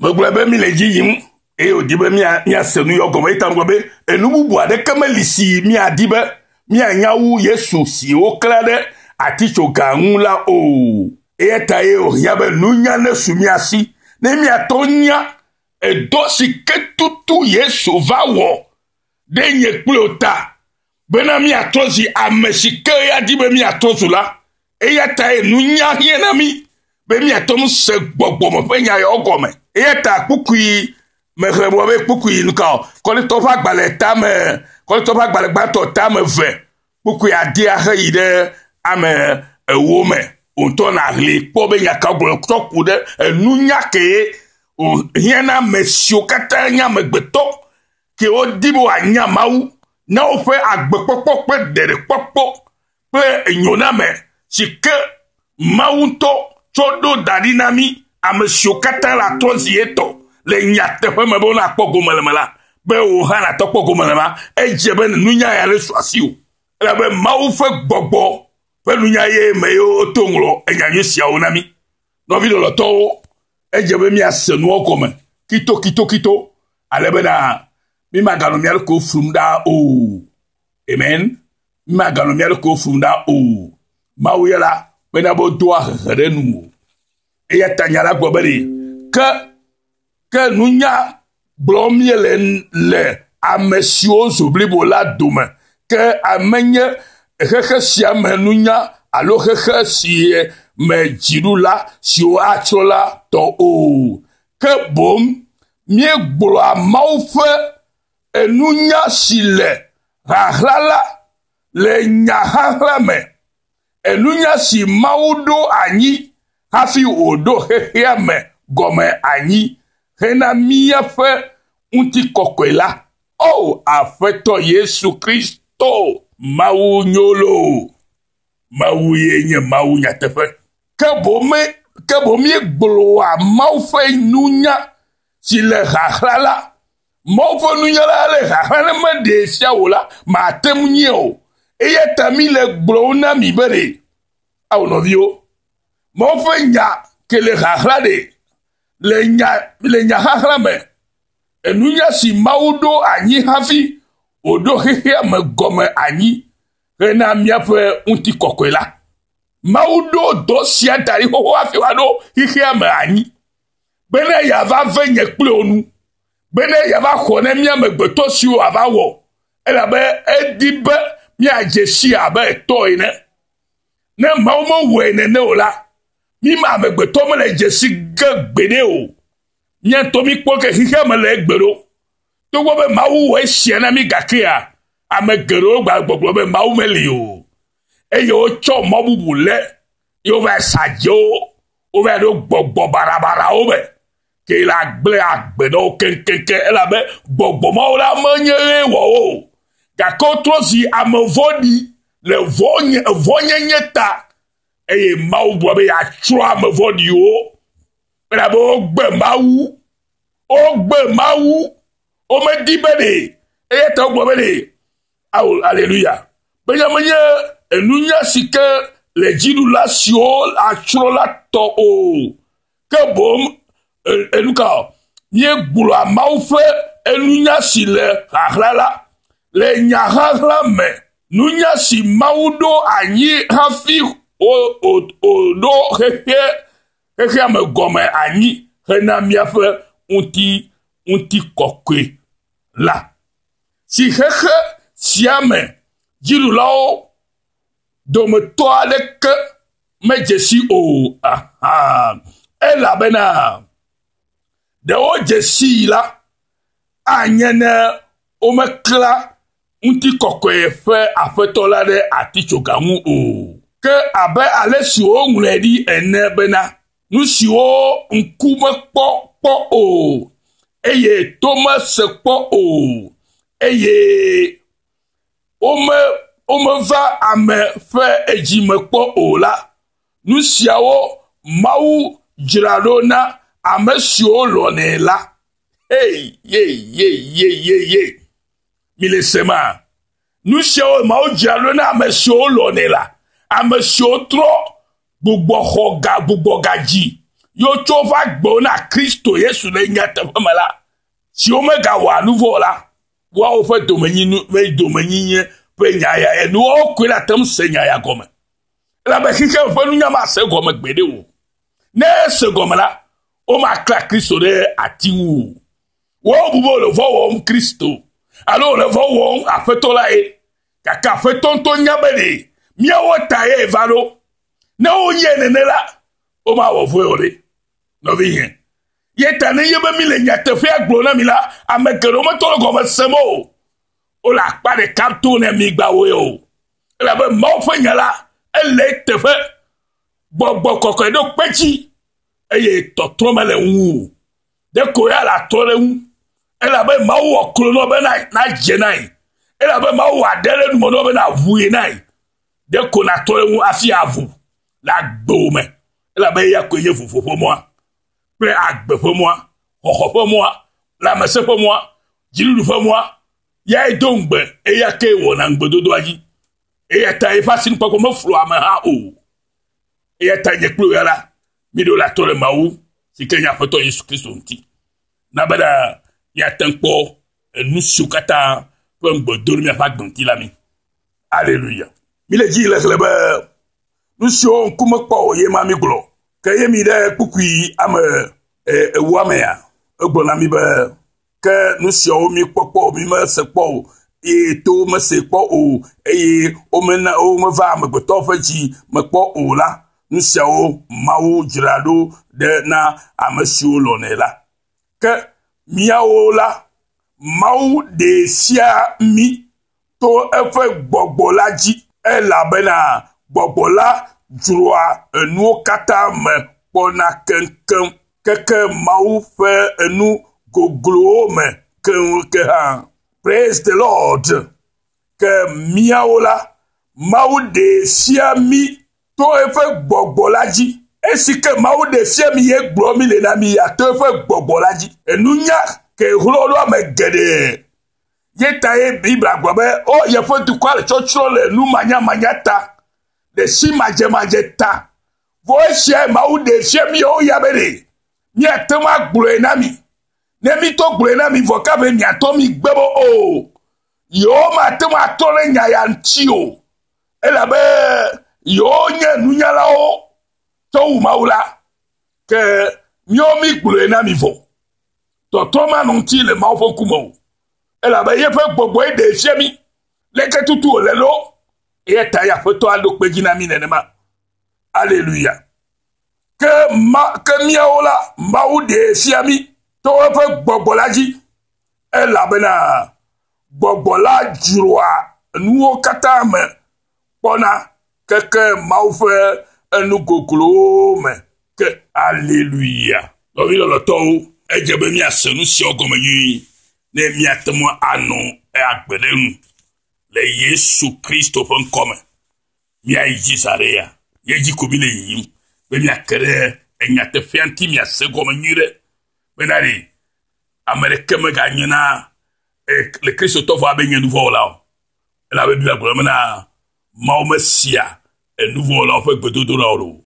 Megblɔe be mi le dzi yim eye wòdi be míase nu yɔ gɔme. Eya ta megblɔ be enu bubu aɖeke meli si míadi be míanya wu Yesu si woklã ɖe atitsoga ŋu la o. Eya ta ye wòhiã be nunya nesu mía si ne míatɔ nya edɔ si ke tutu Yesu va wɔ ɖe nye kple wò ta bena míatrɔ zi ame si ke ya di be míatrɔ zu la. Eya tae nunya hiã na mí be míate ŋu se gbɔgbɔme ƒe nya yawo gɔme. Eya ta kpukpui mexlẽ gblɔ be kpukpui nuka o Kɔlitɔ ƒe agbalẽ tame Kɔlitɔ ƒe agbalẽ gbãtɔ tame ve kpukpui adea heyi ɖe ame ewo me. Wòŋutɔ nàʋli kpɔ be nya ka gblɔ tsɔ ku ɖe enunya kee wòhiã na ame siwo katã nye amegbetɔ ke wodi be woanya Mawu na woƒe agbekpɔkpɔ kple ɖeɖekpɔkpɔ kple enyoname si ke Mawu ŋutɔ tsɔ ɖo da ɖi na mí ame siwo katã le atrɔ zi etɔ le nyateƒe me be wonakpɔ gome le me la be wò hã nàtɔ kpɔ gome le ma edze be nunya ya le su asiwò elabe Mawu ƒe gbɔgbɔ ƒe nunya ye me ye woto ŋlɔ enya nyui siawo na mí. Nɔvi lɔlɔtɔwo, edze be míase nuwo gɔme kitokitokito ale bena mi maganɔ mía ɖokuiwo flum ɖaa o. Amen. Mi maganɔ mía ɖokuiwo flum ɖaa o. Mawu ye la bena be wodoa hehe ɖe nu o. Eya ta nya la gblɔ be ɖe ke ke nunya gblɔm míele le ame siwo zu blibo la dome ke ame nye xexe sia me nunya alo xexe si me dziɖula siwo atsrɔ̃ la tɔ o. Ke boŋ míegblɔa Mawu ƒe enunya si le ɣaɣla la le nyaxaxlã me. Enunya si Mawu ɖo anyi hafi wòɖo xexea me gɔme anyi hena míaƒe ŋutikɔkɔe la. O Aƒetɔ Yesu Kristo, Mawu nyo loo. Mawu ye nye Mawu nyateƒe. Ke boŋ ke boŋ míegblɔa Mawu ƒe nunya si le ɣaɣla la. Mawu ƒe nunya la le ɣaɣla ne meɖee fia wò la, mate ŋu nyɛ o. Eya ta mi le gblɔm na mi be ɖe, ao nɔviwo, Mawu ƒe nya ke le ɣaɣla ɖe le nya le nya xaxlã me. Enunya si Mawu ɖo anyi hafi wòɖo xexea me gɔme anyi hena míaƒe ŋutikɔkɔe la. Mawu ɖo dɔ sia da ɖi xoxo hafi wòaɖo xexea me anyi bene yeava ve nye kple wò nu, bene yeava xɔ ne mía amegbetɔ siwo wòava wɔ elabe edi be míadze si abe etɔ ene. Ne Mawu mewɔe nene o la, mí ma amegbetɔ mele dzesi ge gbeɖe o. Mía ŋutɔ míkpɔ ke xexea me le egbe ɖo. Togbɔ be Mawu wɔ esia na mí gakea, ame geɖewo gba gbɔgblɔ be Mawu meli o. Eye wotsɔ mɔ bubu lé ye wova sa dzewo, wova ɖo gbɔgbɔ baɖabaɖawo me ke la gblẽ agbe na wo keŋkeŋkeŋ elabe gbɔgbɔ mawo la menye ɣe wɔ wo o. Gake wotrɔ zi ame vɔ̃ɖi le vɔ̃nyenye ta eye Mawu gblɔ be yeatsrɔ̃ ame vɔ̃ɖiwo elabe wogbe Mawu. Wogbe Mawu. Womedi be ɖe eya ta wogblɔ be ɖe awo aleluya. Menye menye enunya si ke le dziɖula siwo atsrɔ̃ la tɔ o. Ke boŋ enuka míegblɔa Mawu ƒe enunya si le ɣaɣla la le nya xaxlã me. Nunya si Mawu ɖo anyi hafi wòɖo xexe xexea me gɔme anyi hena míaƒe ŋuti ŋutikɔkɔe la. Si xexe sia me dziɖulawo dometɔ aɖeke medze si o. Aha. Elabena ɖe wodze sii la, anye ne womeklã ŋutikɔkɔe ƒe aƒetɔ la ɖe atitsoga ŋu o. Ke abe ale si woŋlɔe ɖi ene bena, nu siwo ŋku mekpɔ kpɔ o, eye to mese kpɔ o, eye wome womeva ame ƒe edzime kpɔ o la, nu siawo Mawu dzra ɖo na ame siwo lɔ̃nɛ la. Hey, ye, ye, ye, ye, ye. Mi le sema? Nu siawo Mawu dzra ɖo na ame siwo lɔ̃nɛ la. Ame siwo trɔ gbugbɔ xɔ ga gbugbɔ gadzi. Yewo tsɔ woƒe agbewo na Kristo Yesu le nyateƒe me la, siwo megawɔa nu vɔ̃ o la, woawo ƒe domenyinu ƒe domenyinyi ƒe nya ya enu woawo koe la te ŋu se nya ya gɔme. Elabe xexea ƒe nunya mase gɔme gbeɖe o. Ne ese gɔme la, womaklã Kristo ɖe ati ŋu o. Woawo bu be wole vɔ̃ wɔm Kristo alo wole vɔ̃ wɔm Aƒetɔ la ye. Gake Aƒetɔ ŋutɔ nya be ɖe míawo ta ye va ɖo. Ne wonyae nene la, womawɔ vɔ̃e o ɖe. Nɔvinye, ye ta nenye be míle nyateƒea gblɔm na mi la, ame geɖewo metɔ le gɔme sem o. Wole akpa ɖeka to ne mi gbawoe o. Elabe Mawu ƒe nya la, ele eteƒe. Gbɔgbɔ kɔkɔe ɖo kpe dzi eye tɔtrɔ mele ŋu o. Ɖeko ya le atrɔ ɖe ŋu. Elabe Mawu wɔ klonɔ be nadze na ye. Elabe Mawu wɔ aɖe ɖe nume nɔ be naʋu ye na ye. Ɖeko natrɔ ɖe ŋu hafi avu le agbewò me. Elabe eya koe nye vovo ƒe mɔa kple agbe ƒe mɔa, xɔxɔ ƒe mɔa, lãmesẽ ƒe mɔa, dziɖuɖu ƒe mɔa. Yae do ŋugbe, eya kee wɔna ŋugbedodoa dzi. Eya ta eƒe asinukpɔkpɔ meflu ame hã o. Eya ta nye kple wò ya la, míɖo la tɔ ɖe Mawu si ke nye Aƒetɔ Yesu Kristo ŋuti. Na bena míate ŋu kpɔ enu siwo katã ƒe ŋugbe do ɖe míaƒe agbe ŋuti la mí. Aleluya. Míle dzi le xlẽ be nu siwo ŋku mekpɔ o ye ma mígblɔ. Ke ye mi ɖe kpukpui ame ewoa mea, egblɔ na mí be ke nu siawo míkpɔ kpɔ o, mímese kpɔ o, eye to mese kpɔ o, eye womena womeva amegbetɔ ƒe dzi me kpɔ o la, nu siawo Mawu dzra ɖo ɖe na ame siwo lɔ̃nɛ la. Ke míawo la, Mawu ɖee fia mí to eƒe gbɔgbɔ la dzi, elabena gbɔgbɔ la dzroa enuwo katã me kpɔna keŋkeŋ, keke Mawu ƒe enu goglowo me keŋke hã. Praise the Lord. Ke míawo la, Mawu ɖee fia mí to eƒe gbɔgbɔ la dzi. Esi ke Mawu ɖe fia mi ye gblɔ mi le na mi ya to eƒe gbɔgbɔ la dzi. Enunya ke hlɔ ɖo ame geɖe. Ye ta ye Biblia gblɔ be, o yeƒe dukɔa le tsɔtsrɔ̃ le nu manyamanya ta, le si madzemadze ta. Vɔ esiae Mawu ɖe fia míawo ya be ɖe míate ŋu agblɔe na mi. Ne mítɔ gblɔe na mi vɔ ka be miatɔ mi gbe be o, yewo mate ŋu atrɔ ɖe nya ya ŋuti o. Elabe yewo nye nunyalawo tsɔ wu Mawu la. Ke míawo mi gblɔe na mi vɔ. Tɔtrɔ manɔ ŋuti le Mawu ƒe ŋkume o. Elabe yeƒe gbɔgbɔe ɖee fia mí leke tutu wòle ɖo. Eya ta ye Aƒetɔ aɖo kpe dzi na mí nenema. Aleluya. Ke, ma, ke míawo la, Mawu ɖee fia mí to eƒe gbɔgbɔ la dzi. Elabena gbɔgbɔ la dzroa nuwo katã me kpɔna keke Mawu ƒe enu goglowo me ke. Aleluya. Nɔvi lɔlɔtɔwo, edze be míase nu siawo gɔme nyuie ne míate ŋu anɔ agbe ɖe nu le Yesu Kristo ƒe ŋkɔ me. Míayi dzi zã ɖe ya. Ye dzi ko míle yiyim be míake ɖe enyateƒea ŋuti míase gɔme nyuie ɖe bena ɖe ame ɖeke meganye na le Kristotɔ vɔ abe nye nuvɔ̃wɔla o. Elabe Biblia gblɔ bena Mawu mesia enuvɔ̃wɔlawo ƒe gbedodoɖa o.